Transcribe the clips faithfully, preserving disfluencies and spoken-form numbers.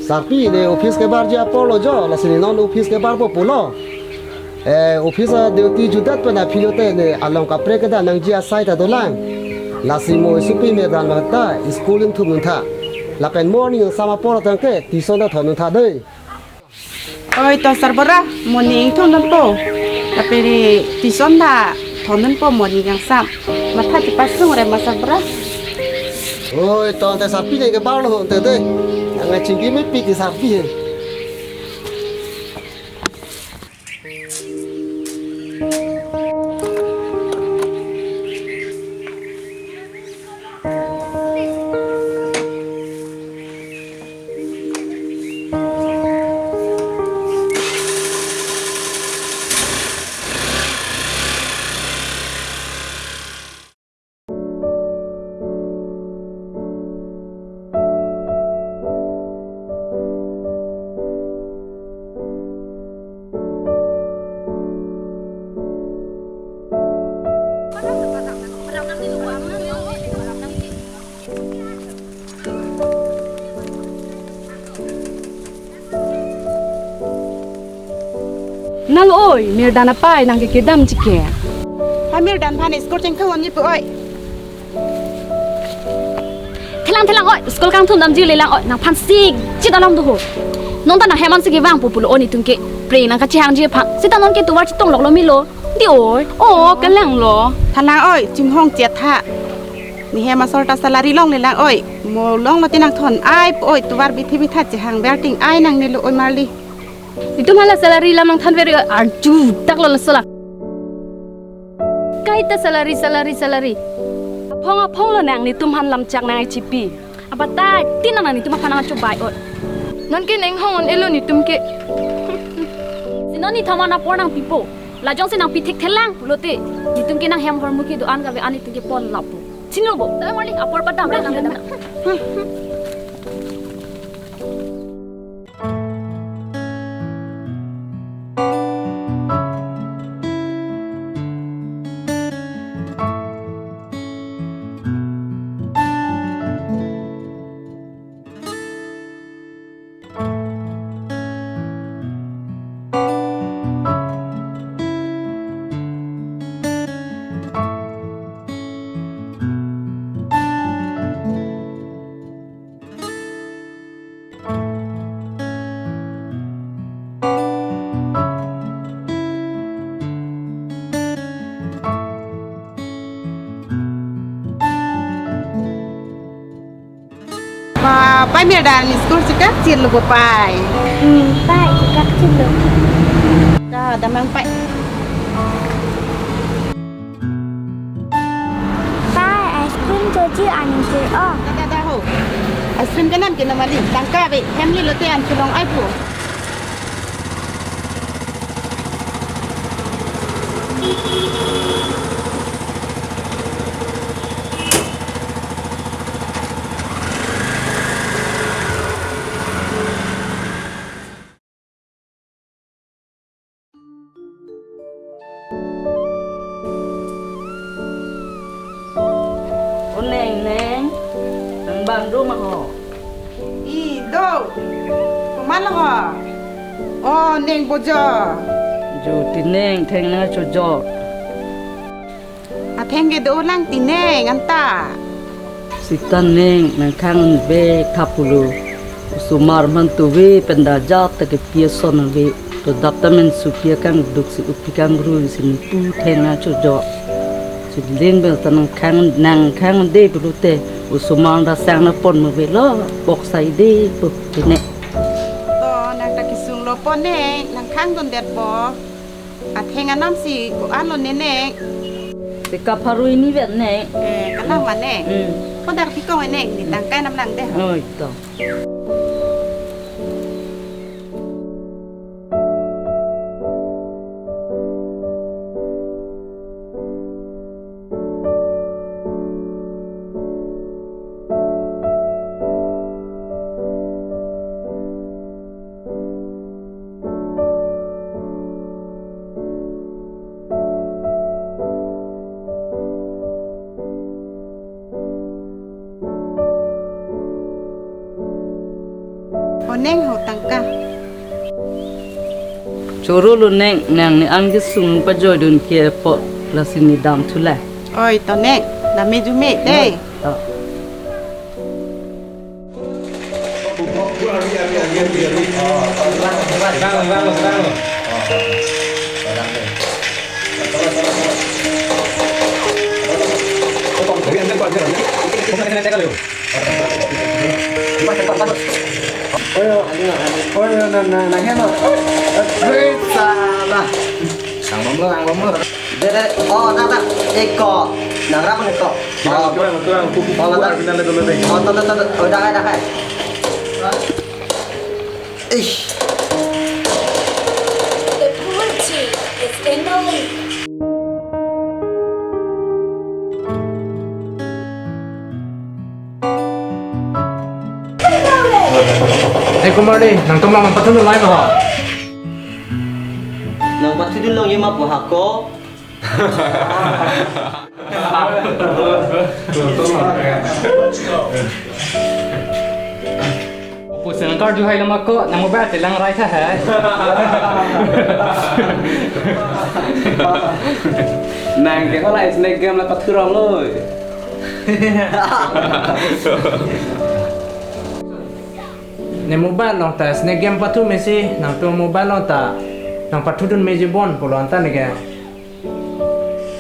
Sarpi, ne office kebarji apor lo jo, lasi ne non office kebarpo pulo. Eh, office a-duty jutdet pen aphi lote ne along kaprek kedam nangji asai ta dolang. Lasi mo isupi me dan mata school ingthum nangtha. Lapen morning angsam apor tangte tuition ta thon nangtha dei. Oi, to sarbura, morning ingthum dampo. Lapen ne tuition ta thon dampo morning angsam. Matha chepasung re ma sarbura. Oi, to te sarpi ne kebar lo te dei. Nang chingki mepik ke sarpi he. Nang oi, Mirdan apai nangke kedam chike. Ha Mirdan aphan school chengthon ji pu oi. Thelang thelang oi, school kangthum damji lelang oi, nangphan sik chit alam do ho. Non ta nanghem ansi kevangpo pulo oi netum ke. Pre nang kachehangji aphan. Seta non ke tovar chetong loklo milo. Dei oi. Oh, kelang lo. Thalang oi, chinghong chet tha. Ne hem asor ta salary long lelang oi. Mo long lote nangthon ai pu oi, tovar bithi bitha chehang berting ai nangnelo oi marli. Netum hala salary alam nangthan veri arju dak lo laso la. Kaita salary, salary, salary. Aphong aphong lo nang netum aphan lamchak nang-ichipi. Abatai tin nang netum aphan nangchobai ot. Non ke neng hong on elo netum ke. Si non nithom an apor nangpipo. Lajong si nangpi thekthelang pulote. Netum ke nanghem ahormu kedo-an kave an netum ke pon lapu. Chini lo bo. Tara morning apor padam nang. Ba, pai Mirdan school chekak chirlo bo pai. Hmm, pai chekak chirlo. Ka damang pai. Pai, ice cream choji aning chir o. Da, da, da ho. Ice cream kenam ke namali. Tangka ave, family lote an chelong ai pu. O neng, neng, nang bang do ma ho? I do, komat ho? O neng bojo. Jo ti neng, theng nang chojo. Atheng ke dolang ti neng anta. Sita neng nangkhang bek thapulo. Osomar man tuve pen da jat ta kepi ason ave. Kedap ta men supi akangduk si upi kangrui si nipu theng na chojok. Si ling bel ta nangkhang, nangkhang de pulote osomar ta sang na pon mo velo, bok sai de pu pine. To nang ta kesung lo pon ne, nangkhang dundetpo. Atheng anam si ko-an lo ne ne. Si kapharui ni vet ne. Eh, kalang ma ne. Hmm. Ko dak pikong ne, ni tangkai nam lang de. Oi to. O neng ho tangka. Choro lo neng, nang ne an kesung pajoi dun ke po lasi ne dam thu le. Oi to neng, dam me ju me te. Oi, to. Oyo, oyo, na, na, na, hema. Great sala. Sang bomlo, sang bomlo. Dede, oh, ta, ta, eko. Nangrap eko. Oh, kurang, kurang, kurang. Oh, ta, ta. Kurang, kurang, kurang. Oh, ta, ta, ta, ta. Oh, dah, dah, dah. Ish. The poor thing is in the league. Eh, Kumar di, nangtum lang pathu dun lai ma ho? Nang pathu dun long ye ma po hako? Pusi nang karju hai lama ko, nang mobile te lang rai tha hai. Nang ke hala snake game la pathu rong loi. Ne mobile long ta snake game pathu mesi, nangtum mobile long ta nang pathu dun meji bon pulo anta ne ke.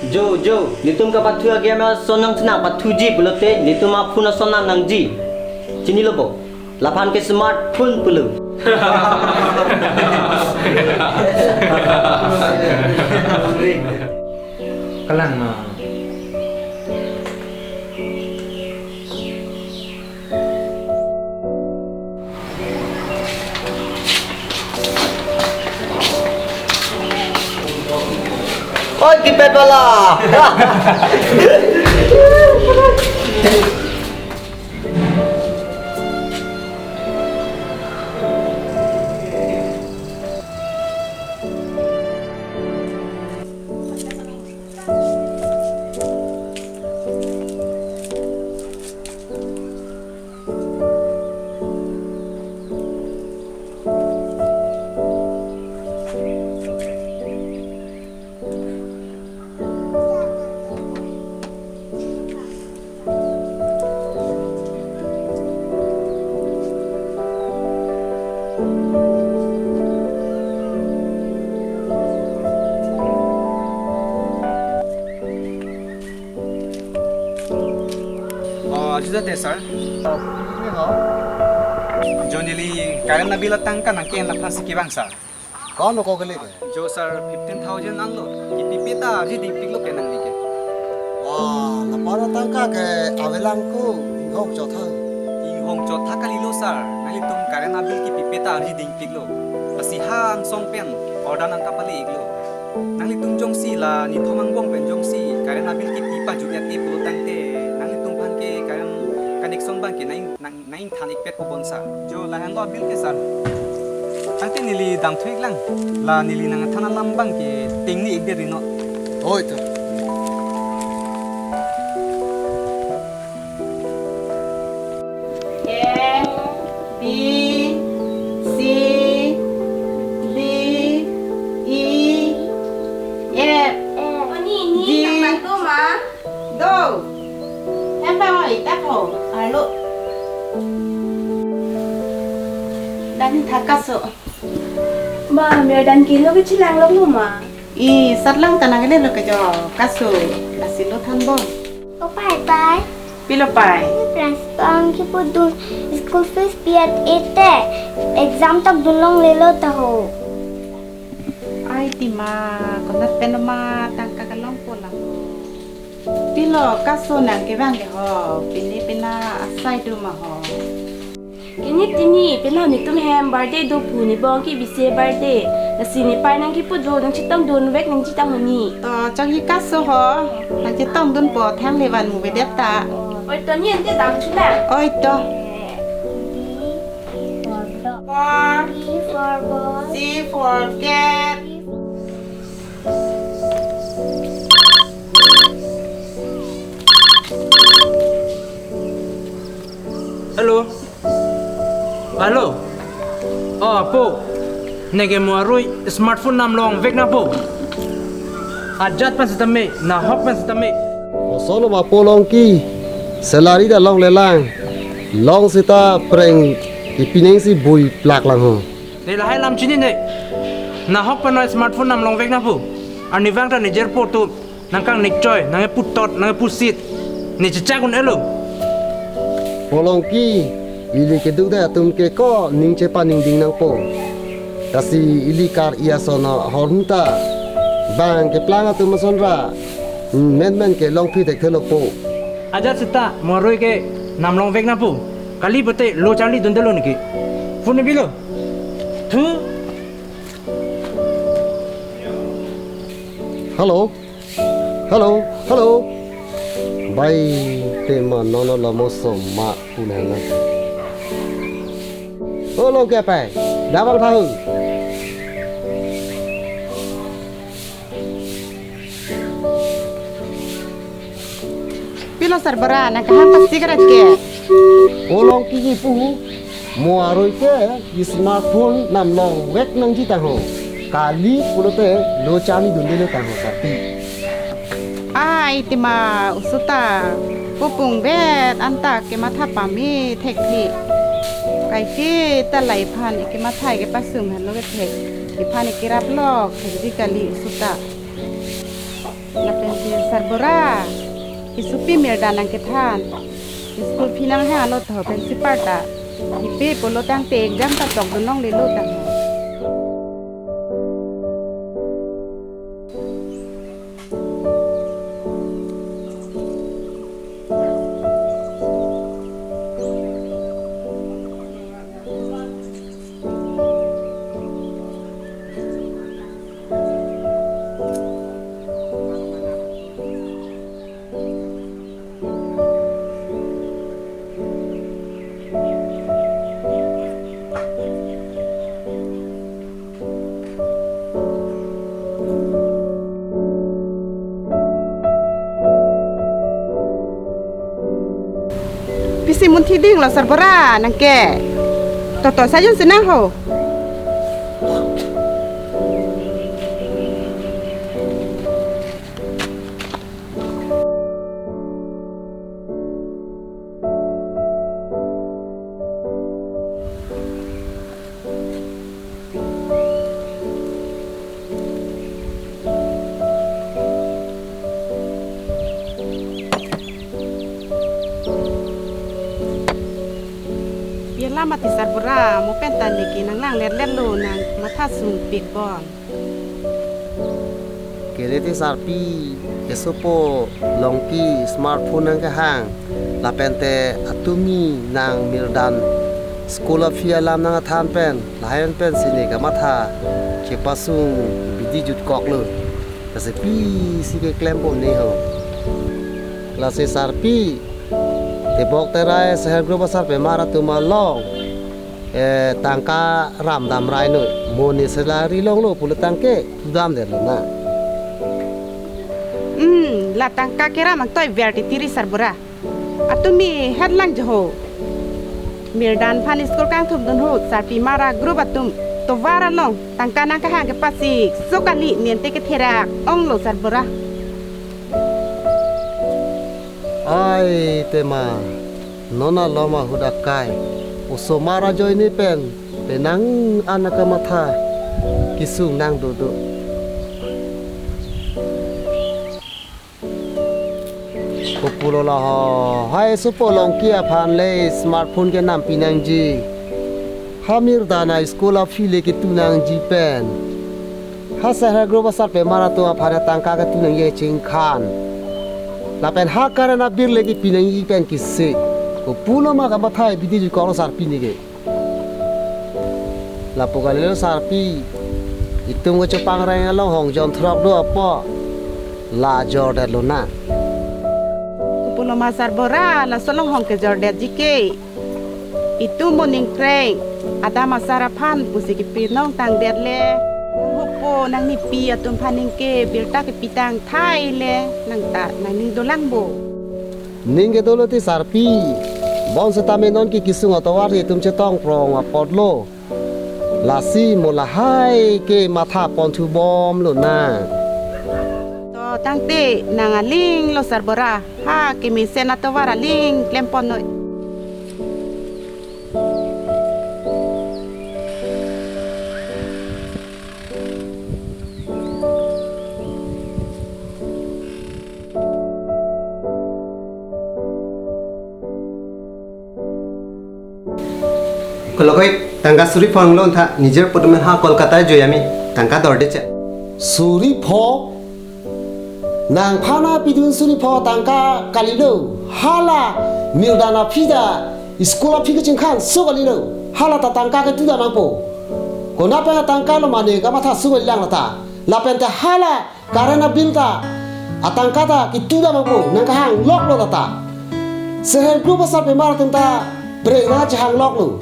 Jo, jo, netum kapathu a-game ason nang chenang pathuji pulote, netum a-phone ason nang nangji. Chinilo bo, laphan ke smartphone pulo. Kalang ma. Oi, Tibet wala. Oh, arjuda te, sir. Oh, jo neli current a-bill atangka nangke-en aphan si kevang, sir. Ko-an lo ko kele ke? Jo sir, fifteen thousand anlo. Kipipe ta arje dingpiklo ke nangli ke. Wah, lapu atangka ke avelang ko inghong chotha. Inghong chotha kalilo sir. Nanglitum current a-bill kipipe ta arje dingpiklo. Lasi ha angsong pen order nangkapale-iklo. Nanglitum jongsi la nithom angbong pen jongsi current a-bill kipi pajut-et-e pulo tangte nanglitum aphan ke current connection abang ke nang nang nang ingthan-ikpet pu bon sir. Jo lahenlo a-bill ke sir. Tangte neli damthu-ik lang. La neli nangthan alam abang ke tengne-ik det ri non. Oi to. A, B, C, D, E, F. Oni, ni, G. Nang bantu ma? Do. Em ba oi, ta ko. Alo. Dani thakaso. Ma, Mirdan kilo kechelang lok lo ma? I, sat lang ta nang le lo ke jo, kaso, lasi lo than bo. O pai pai. Pilo pai? Ini principal kipudun school fees pi-et-e te. Exam tokdun longlelo ta ho. Ai tima, konat pen ma tangka kelong po lang ho. Pilo kaso nang kevang ke ho, pini pina asai do ma ho. Kini tini pina netum hem birthday do pu, ne bong ke bisi birthday. Lasi ne pai nang kipu do, nangchetongdun vek nangji tang ho ni. To changhi kaso ho, nangchetongdun po thang levan mu vedet ta. Oi to ni ante dam chula. Oi to. Four. C for cat. Hello. Hello. Oh, po. Neke mo arui smartphone nam longvek na po. Ajat pen sitame, nahok pen sitame. Oso lo ma po Longki. Salary ta longlelang. Long sita preng ipining si bui plak lang ho. Ne lahai lam chinine. Nahok pen smartphone nam longvek na po. Arnivang ta ne jer po to. Nangkang nikchoi, nangkeputot, nangkepusit. Ne chechak un-elo. Po Longki, ili keduk dai atum ke ko ning chepaningding nangpo. Lasi ili kar-i ason ahormu ta bang keplang atum asonra menmen ke longphi thekthelo po. Ajat sita, mo arui ke nam longvek na po. Kali pote lo charlidundelo neke. Phone bilo. Thu. Hello. Hello, hello. Bai tema nono lomo soma punana. O Longki apai, dabang thahu. Pilo sarbura, nang kahang pasti karat ke. O Longki kipu, mo arui ke, i smartphone nam longvek nangji tang ho. Kali pulote lo charlidundelo tang ho sarpi. Ai tima oso ta, pupung bet anta kematha pame thekthe. Kaike ta laiphan kematha kepasung henlo kethek. Iphan kerap lok thekji kali oso ta. Lapen si sarbura, isopi Mirdan nangkethan. School fee nanghanglo tho principal ta. Ipe pulo tangte exam ta tokdun longlelo tang ho. Pisi munthi dinglo sarbura nangke. Toto sajun sinang ho. Pila mati sarbura, mo pen ta neke nang langlet letlo, nang matha sungpik bon. Kere te sarpi, kesopo Longki smartphone nangkehang, lapente atumi nang Mirdan school fee alam nangkethan pen, lahen pensi ne kamatha chepasung bidi jutkoklo. Lasi pisi keklem pone ho. Lasi sarpi, tebok terai self help group asarpimar atum along, eh, tangka ram damrai noi. Mo ne salary longlo pulo tangke damdetlo na. Hmm, la tangka keram angtoi ver titiri sarbura. Atumi hetlang jo ho. Mirdan phan school kangthumdun ho, sarpimar agroup atum tovar along tangka nangkehang kepasik so kali, nente ketherak onglo sarbura. Ai tema, non alom ahut akai, osomar ajoine pen penang an akamatha Kesung nang dodo. Kopulo la ho. Hai supo Longki aphan le smartphone kenam pinangji. Ha Mirdan a school a fee le ketu nangji pen, ha self help group asarpimar atum aphan tangka ketu nangji chingkhan. Lapen ha current a bill le kepi nangji pen kisi. Kopulo ma kamatha bidi jukor sarpi neke. Lapu kalilo sarpi, itum kachepang reng along hong jon throk do apo, la jordetlo na. Kopulo ma sarbura, laso along hong kejordetji ke. Itum moning kreng, adam asar aphan pusi kepi nong tangdet le. Hopo nangnipi atum aphan ningke birta kepi tang thai le, nang ta nangning dolang bo. Ning kedolo ti sarpi, bonsitame non ke kesung atovar itum chetong prong apotlo. Lasi mo lahai ke matha ponthu bomlo na. To tangte nang aling lo sarbura, ha kemesen atovar aling klem pon noi. Kolokoi, tangka suri pho nanglo tha, nijor podomen ha Kolkata joyami, tangka dorde che. Suri pho? Nangphan pidun suri pho tangka kalilo, hala Mirdan a fee ta, school a fee kachingkhan so kalilo, hala ta tangka ketu dam nangpo. Konat pen tangka lo mane kamatha so kalilang lata. Lapen te hala current a bill ta, atangka ta ketu dam nangpo, nang kehang loklo lata. Self help group asarpimar atum ta preng nang chehang loklo.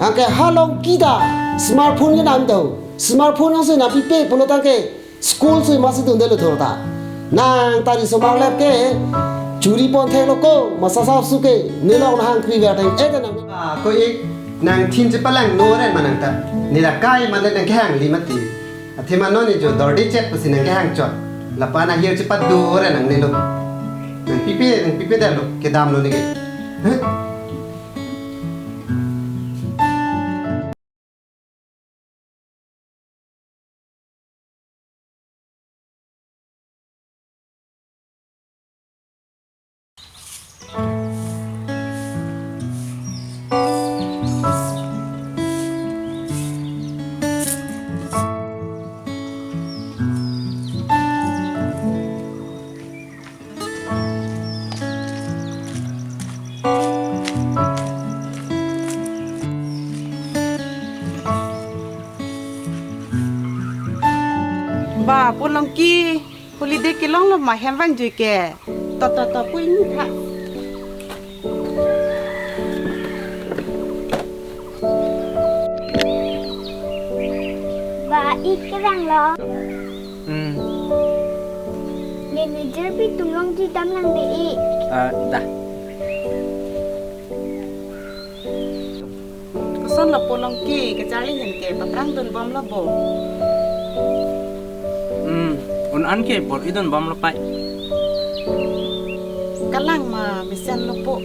Anke ha Longki ta smartphone kenam do. Smartphone nang so nangpipe pulo tangke school so masi dundelo thurta. Nang ta riso marlet ke churi pon theklo ko, masa sap suke, nelong nahang kri ver tang ete nang. Ah, ko ik nangthin chepalangno ren ma nang ta. Nira kai ma le nang kehang li mati. Athema non ni jo dorde chet pusi nang kehang chot. Lapu-an ahir chepado ren nangnelo. Nangpipe, nangpipe detlo, kedamlo neke. Huh? Ba, po Longki, holiday kelonglo ma hem vangjui ke. To, to, to, pu ingni tha. Ba, ik kevanglo. Hmm. Ne nijor pi tum longji dam lang de ik. Ah, da. Kosonlo po Longki, kacharli ahin ke paprang dunbomlo bo. Hmm, un-an ke bor-i dunbomlo pai. Kalang ma mesenlo po.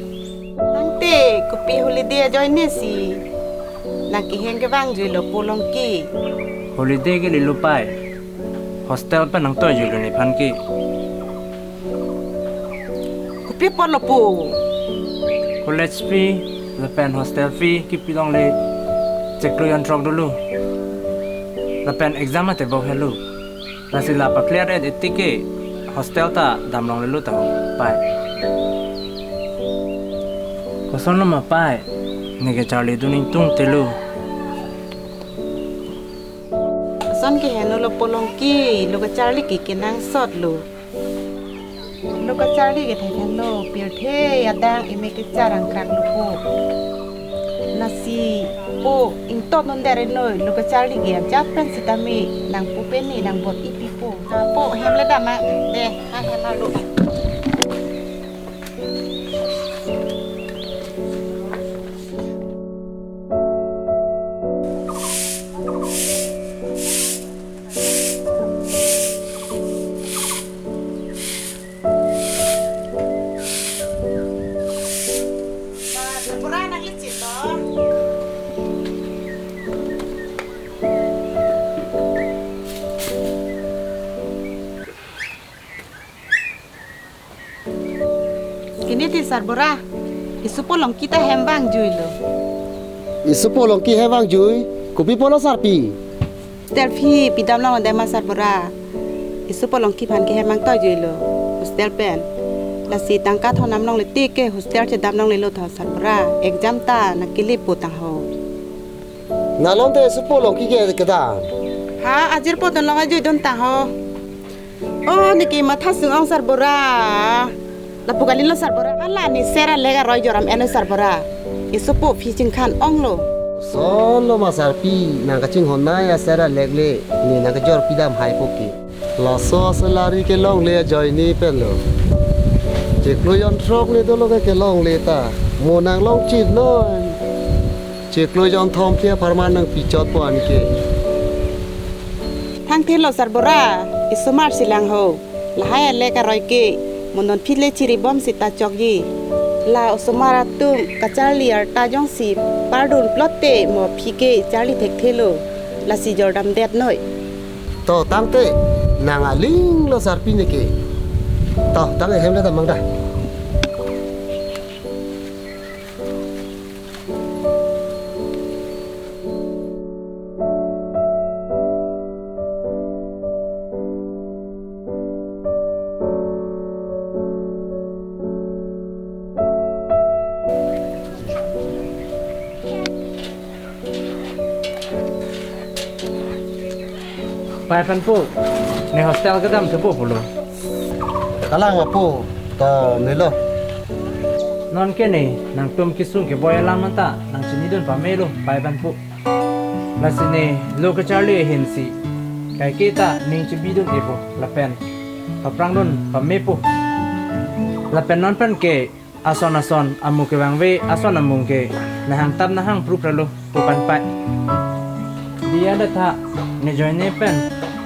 Tangte kopi holiday ajoine si nang keheng kevangjuilo po Longki. Holiday ke lilo pai. Hostel pen nangtoijuilo nephan ke. Kopi apotlo po? College fee lapen hostel fee kepi longle chiklo jon throk dolo. Lapen exam atebok helo. Lasi la pa-clear et-et tike hostel ta dam longlelo ta ho, pai. Kosonlo ma pai, ne kacharli dun ingtungtelo. Ason ke henlo po Longki, lo kacharli ke kenangsotlo. Lo kacharli ke thekhenlo, pirthe adang ime kechar angkraklo po. Lasi po ingtotnon dere noi, lo kacharli ke ajat pen sitame nang po pen ne nang bor-i pipo. Ah, po hem le dam ma, de, ha hem lo. Ba, tempura nang licin to. Kini ti sarbura, isupo Longki ta hem vangjuilo. Isupo Longki hem vangjui, kopi apotlo sarpi? Hostel fee pidam longledet ma sarbura. Isupo Longki aphan ke hem vangtoijuilo hostel pen. Lasi tangka thondam longle tike hostel chedam longlelo tho sarbura. Exam ta nangkelepo tangho. Nalom te isupo Longki ke kedam. Ha, ajirpo don long ajuidun tangho. Oh, neke matha sung-ong sarbura. Lapu kalilo sarbura. Hala ne sera lega roi joram eno sarbura. Isupo fee chingkhan onglo. Solo ma sarpi, nang kachinghon nai a sera legle, ne nang kejor pidam haipo ke. Laso salary kelongle ajoine penlo. Chiklo jonthrok ne dolo ke kelongle ta. Mo nang longchit noi. Chiklo jonthom ke apharman nangpichotpo anke. Thangthelo sarbura, isomar si lang ho. Lahai alek aroi ke, mo non fee le chiribom sita chokji. La osomar atum kacharli arta jongsi pardun plote mo fee ke charli thekthelo. Lasi jordamdet noi. To tangte, nang alinglo sarpi neke. To tang ehem le damang da. Pai pen pu, ne hostel kedam thupo pulo. Kalang apo, to nelo. Non ke ne, nangtum kesung keboi alam anta, nang chinidun pamelo, pai pen pu. Lasi ne, lo kacharli ahin si, kaike ta ning chibidun-epo, lapen paphrangdun pamepo. Lapen non pen ke, ason ason amu kevangve ason amung ke nahang tap nahang prup ralo pu pen pai. Diya datha ne ajoine pen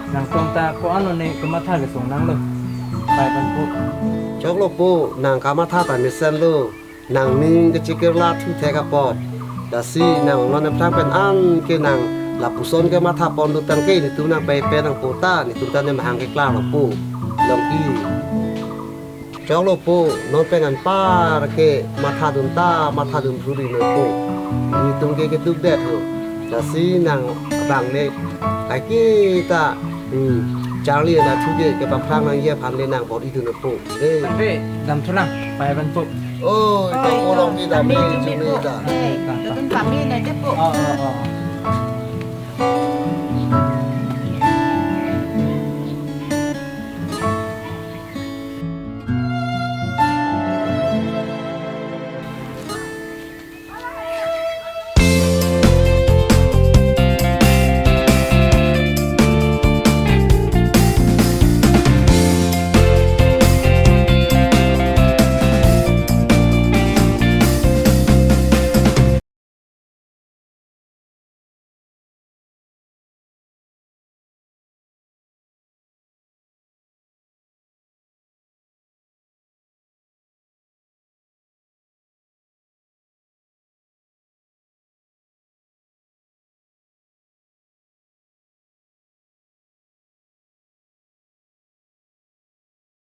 nangtum ta ko-an lone kematha kesung nanglo, pai pen pu. Choklo pu, nang kamatha ta mesenlo. Nangning kachikirla thu thek apot. Lasi nang non aphrang pen anke nang lapuson kematha pon do tangke netum nang pai pen nangpo ta netum ta ne mahang keklarlo pu. Longki. Choklo pu, non pen anpar ke mathadun ta mathadun thuri noi pu. Netum ke keduk det ho. Lasi nang abang le kaike ta, hmm, charli ana thu ke kepaphrang nangji aphan le nang bor-idun pu. Eh. Ave, damthulang, pai pen pu. Oi, ta pu Longki dam le juni ta. Eh, kedun kami na je pu. Oh, oh, oh.